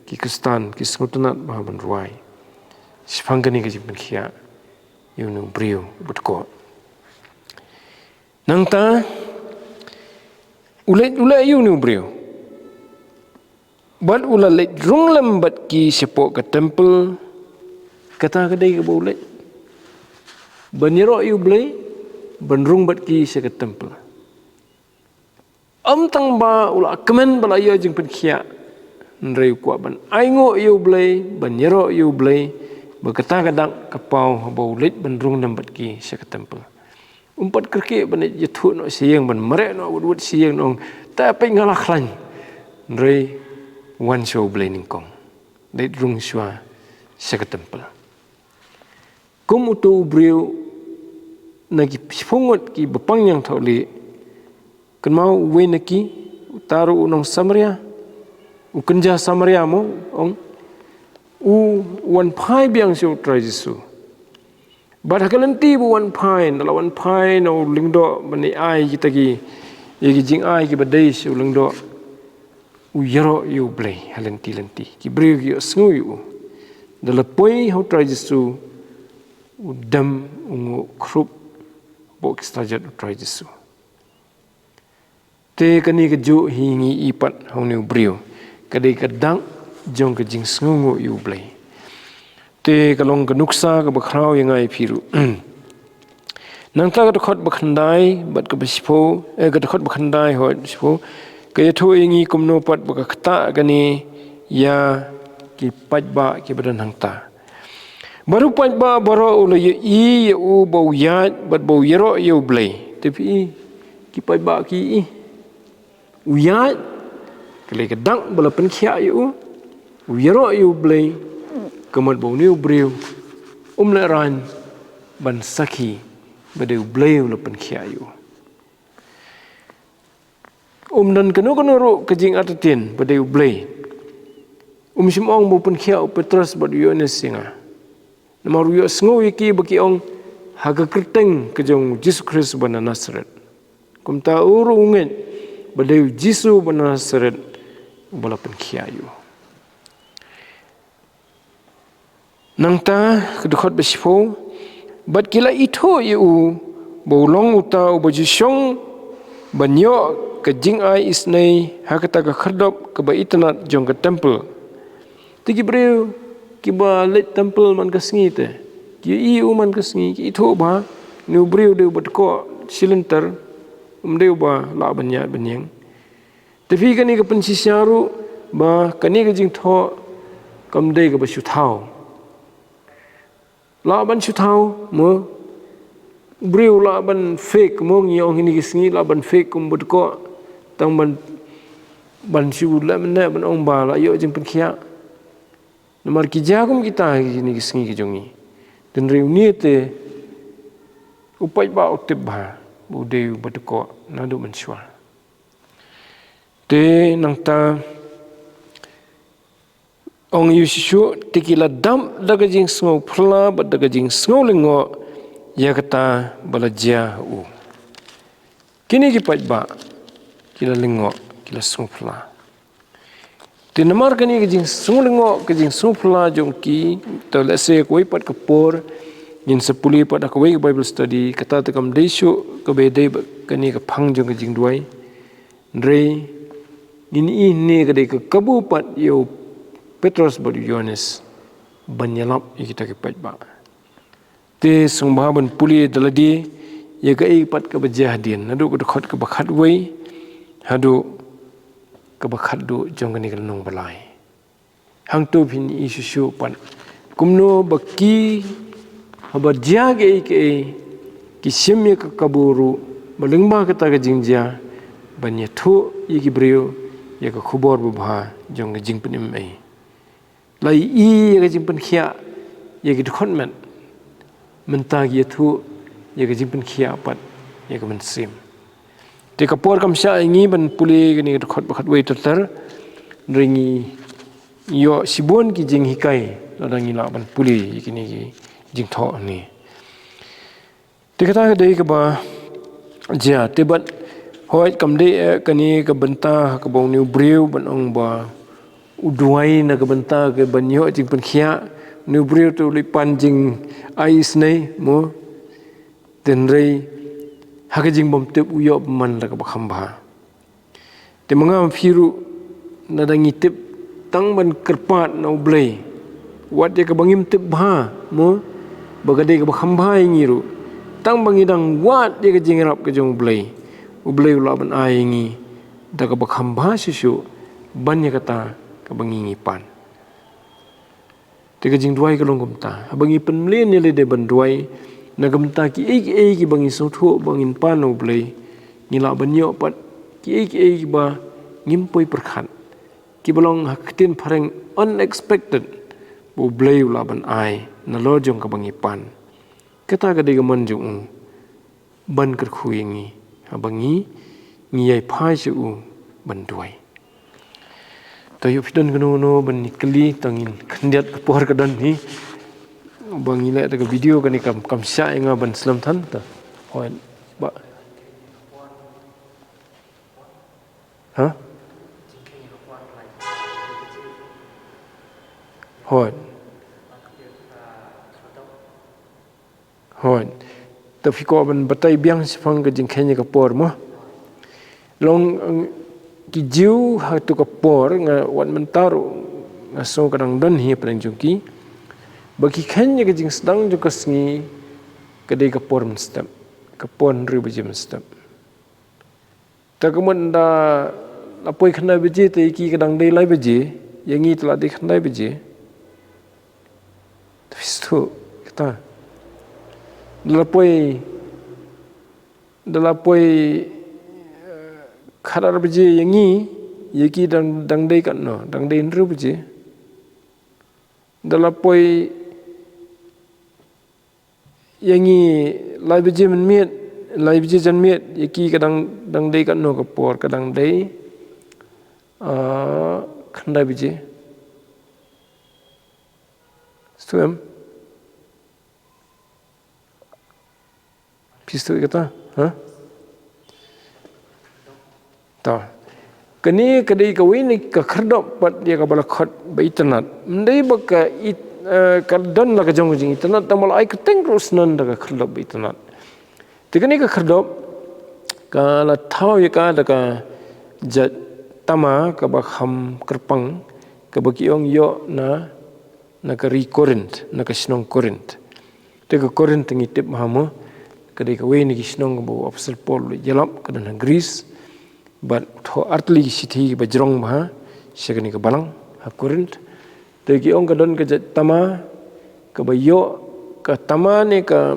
ki Khristan, ki sngewtynnat ba ban rwai. Shaphang kane ka jingpynkhiah ïa une u briew, bad ko. Nangta, u leit, u leit ïa une u briew. Bad u la leit rung lem bad ki shapoh ka temple, kata ka dei kaba u leit. Ban ïaroh ïa u Blei, ban rung bad ki sha ka temple. Ym tang ba u la kmen ba la ïoh jingpynkhiah. Hynrei u kwah ban ainguh ïa u Blei, ban ïaroh ïa u Blei, ba kata ka dak ka paw haba u leit ban rung lem bad ki sha ka temple. Um pat kyrkieh ban ïathuh noh sha ïing, ban mareh noh wut wut sha ïing, nong, te peit nga la khlaiñ. Hynrei wan sha u Blei nyngkong. Leit rung shuwa sha ka temple. Kum uto u briew na ki shiphew ngut kiba pang ñiangthohlieh, kynmaw uwei na ki, uta ruh u nong Samaria, u kynja Samaria mo, ong, u wan phai biang sha u Trai Jisu. Bad ha ka lynti ba u wan phai, ynda la wan phai na u lyngdoh ban ai kita ki, ïa ki jingai kiba dei sha u lyngdoh, u ïaroh ïa u Blei ha lynti lynti. Ki briew ki ïohsngew ïa u. Ynda la poi ha u Trai Jisu, u dem u nguh khrup hapoh ki sta jot u Trai Jisu. Te kane kajuh hi ngi i pat ha une u briew. Ka dei ka dak jong ka jingsngewnguh ïa u Blei. Te ka long ka nuksa kaba khraw ïa nga ïa phi ruh. Nangta ka dkhot ba khyndai bad kaba shiphew, eh, ka dkhot ba khyndai hooid shiphew, ka ïathuh ïa ngi kumno pat ba ka ktah kane ïa ki paidbah kiba don hangta. Bad u paidbah baroh u la ïohi ïa u ba u ïaid bad ba u ïaroh ïa u Blei. Te phi i, ki paidbah ki i. U ïaid, ka lei ka dak ba la pynkhiah ïa u, u ïaroh ïa u Blei, ka mut ba une u briew um lehraiñ ban sakhi ba dei u Blei u la pynkhiah ïa u. Um don kano kano ruh ka jingartatien ba dei u Blei. Um shym ong ba u pynkhiah u Petros bad u Ïoannis ïa nga. Namar u ïohsngew ïa ki ba ki ong ha ka kyrteng ka jong u Jisu Khrist ba na Nasaret. Kumta u ruh u ngeit ba dei u Jisu ba na Nasaret uba la pynkhiah ïa u. Nangta ka dkhot ba shiphew, bad ki la ithuh ïa u ba u long uta uba ju shong ban ïoh ka jingai isynei ha kata ka khyrdop kaba itynnad jong ka temple. Te ki briew kiba leit temple man ka sngi te, ki ïohi ïa u man ka sngi, ki ithuh ba une u briew dei uba dkoh shi lynter, um dei uba lah ban ïaid ban ïeng. Te phi, kane ka pynshisha ruh ba kane ka jingthoh kam dei kaba shu thaw. Lah ban shu thaw mo, u briew lah ban fake mo, ngi ong kine ki sngi lah ban fake kum ba dkoh, tang ban, ban shu leh mynne ban ong ba la ïoh jingpynkhiah. Namar ki jia kum kita kine ki sngi ki jong ngi. Hynrei une te u paidbah u tip bha ba u dei uba dkoh naduh mynshuwa. Te nangta ong ïa u shuh shuh, te ki la dap da ka jingsngewphylla bad da ka jingsngewlyngngoh ïa kata ba la jia ha u. Kine ki paidbah ki la lyngngoh, ki la sngewphylla. Te namar kane ka jingsngewlyngngoh, ka jingsngewphylla jong ki, te lehse kawei pat ka por ngin sa pule pat ha kawei ka Bible study, kata te kam dei shuh kaba dei bad kane ka phang jong ka jingduwai. Hynrei ngin ïohi ne ka dei ka kabu pat ïa u Petros bad u Ïohannes ban ïalap ïa kita ki paidbah. Te sngewbha ban pule da lade ïa kaei pat kaba jia hadien, naduh ka dkhot kaba khatwei haduh kaba khatduh jong kane ka lynnong ba lai. Hangto phin ïohi shuh shuh pat kumno ba ki, haba jia kaei kaei, ki shim ïa ka kabu ruh ba lyngba kata ka jingjia ban ïathuh ïa ki briew ïa ka khubor babha jong ka jingpynim ei. La ïohi ïa ka jingpynkhiah ïa ki dkhot met, mynta ki ïathuh ïa ka jingpynkhiah pat ïa ka mynsiem. Te ka por kam shah ïa ngi ban pule kane ka dkhot ba khatwei ter ter, hynrei ngi ïoh shibun ki jinghikai lada ngi lah ban pule ïa kine ki jingthoh hangne. Te kata ka dei kaba jia, te bad hooid kam dei eh kane ka bynta kaba une u briew ban ong ba u duwai na ka bynta ka ban ïoh jingpynkhiah, une u briew te u leit pan jingai isynei mo, te hynrei ha ka jingbymtip u ïoh bymman da kaba kham bha. Te ma nga ma phi ruh, lada ngi tip tang ban kyrpad na U Blei wat ïa kaba ngim tip bha mo, ba ka dei kaba kham bha ïa ngi ruh, tang ba ngi dang wad ïa ka jingïarap ka jong U Blei, U Blei u lah ban ai ïa ngi da kaba kham bha shuh shuh ban ïa kata kaba ngi ngi pan. Te ka jingduwai ka long kumta, haba ngi pynmlien ïa lade ban duwai na ka bynta kiei kiei kiba ngi sngewthuh ba ngin pan na U Blei, ngi lah ban ïoh pat kiei kiei kiba ngim poi pyrkhat, kiba long ha ka ktien phareng unexpected, ba U Blei u lah ban ai nalor jong kaba ngi pan. Kata ka dei ka mon jong u ban kyrkhu ïa ngi haba ngi ngi ïai phai sha u ban duwai. To ïoh phi don kano kano ban ïa kylli, to ngin khyndiat, ka por ka don hi. Ba ngi leh da ka video kane kam kam shah ïa nga ban slem than, to. Hooid. Ba. Ha? Hooid. Hooid. Te phi kwah ban batai biang shaphang ka jingkheiñ ïa ka por mo. Long, eh, ki Jiw ha tu ka por, nga wat mynta ruh nga sngew ka dang don hi hapdeng jong ki, ba ki kheiñ ïa ka jingsdang jong ka sngi ka dei ka por mynstep, ka por hynriew baje mynstep. Te ka mut da la poi khyndai baje te ïa ki ka dang dei lai baje, ïa ngi te la dei khyndai baje. Te phi sngewthuh kata. Da la poi, da la poi, eh, khadar baje ïa ngi, ïa ki dang, dang dei katno, dang dei hynriew baje. Da la poi ïa ngi lai baje mynmiet, lai baje janmiet, ïa ki ka dang, dang dei katno ka por, ka dang dei, ah, khyndai baje. Sngewthuh em? Phi sngewthuh ïa kata, ha? To. Kane ka dei kawei na ka khyrdop pat ïa kaba la khot ba itynnad. Ym dei ba ka it-, eh, ka don la ka jong ka jingitynnad, tang ba la ai kyrteng ruh shen da ka khyrdop ba itynnad. Te kane ka khyrdop ka la thaw ïa ka da ka jait tama kaba kham kyrpang, kaba ki ong ïoh na na ka ri Korinth, na ka shnong Korinth. Te ka Korinth ngi tip bha mo, ka dei kawei na ki shnong kaba u Apostol Paul u ïalap, ka don ha Greece. Bad u thoh artylli ki shithi kiba jrong bha sha kane ka balang ha Korinth. Te ki ong ka don ka jait tama kaba ïoh, ka tama ne ka,